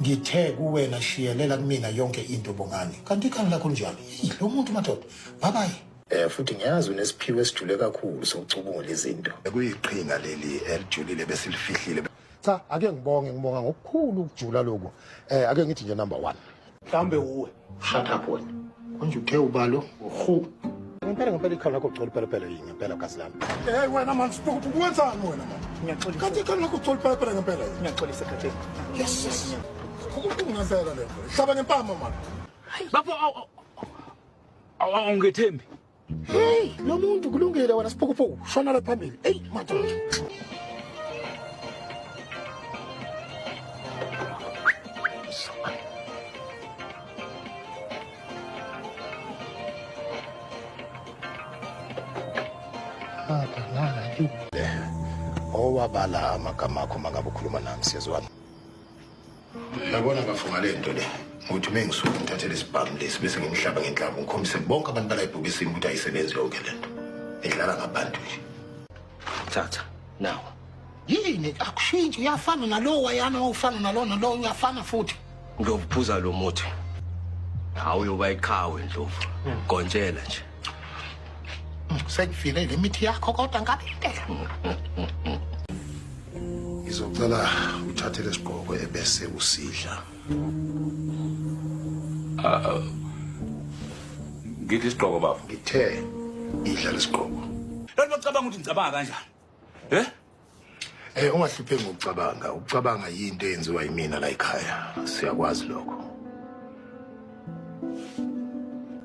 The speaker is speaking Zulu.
Ngithe kuwena shiyelela kumina yonke into Bongani. Kanti ikhanda lakho linjani? Eyi lo muntu madoda. Bye bye. Eh futhi ngiyazi unesiphiwo esijule kakhulu sokucubungula izinto. Kuyiqhinga leli elijulile besilifihlile. Cha ake ngibonge ngibonga ngokukhulu ukujula lokhu. Eh ake ngithi nje number 1. Mhlawumbe uwe. Shut up wena. Konje uthe ubalo uhu. Ngempela ngempela ikhala lakho ugcwele phela phela yini ngempela gazi lami. Hey wena man siphukuphuku wenzani wena man? Ngiyaxolisa. Kanti ikhala lakho ugcwele phela phela ngempela yini? Ngiyaxolisa Khatheni. Yes yes. Siphukuphuku ngempela lento. Hlaba ngempama man. Bafo awungethembi. Hey, lo muntu kulungile wena siphukuphuku. Shona la phambili. Hey madoda. Owabala amagama akho mangabe ukhuluma nami siyezwana. Yabona bafo ngale nto le ngokuthi uma ngisuke ngithathe lesibhamu lesi bese ngimhlaba ngenhlamvu ngikhombise bonke abantu bala ebhokisini ukuthi ayisebenzi yonke le nto. Idlala ngabantu nje. Thatha nawa. Yini akushintshi uyafana nalowo wayana wawufana nalona lowo uyafana futhi. Ndlovu phuza lo muthi. Hawu uyoba iqhawe Ndlovu. Gontshela nje. Sengifile le mithi yakho kodwa ngabe impela. Ngizocela uthathe lesigqoko ebese usidla. Ngidla isigqoko baba. Ngithe idla lesigqoko. Lolu bacabanga ukuthi ngicabanga kanjani? Eh? Eh ungahlupheki ngokucabanga. Ukucabanga yinto eyenziwa yimina la ekhaya. Siyakwazi lokho.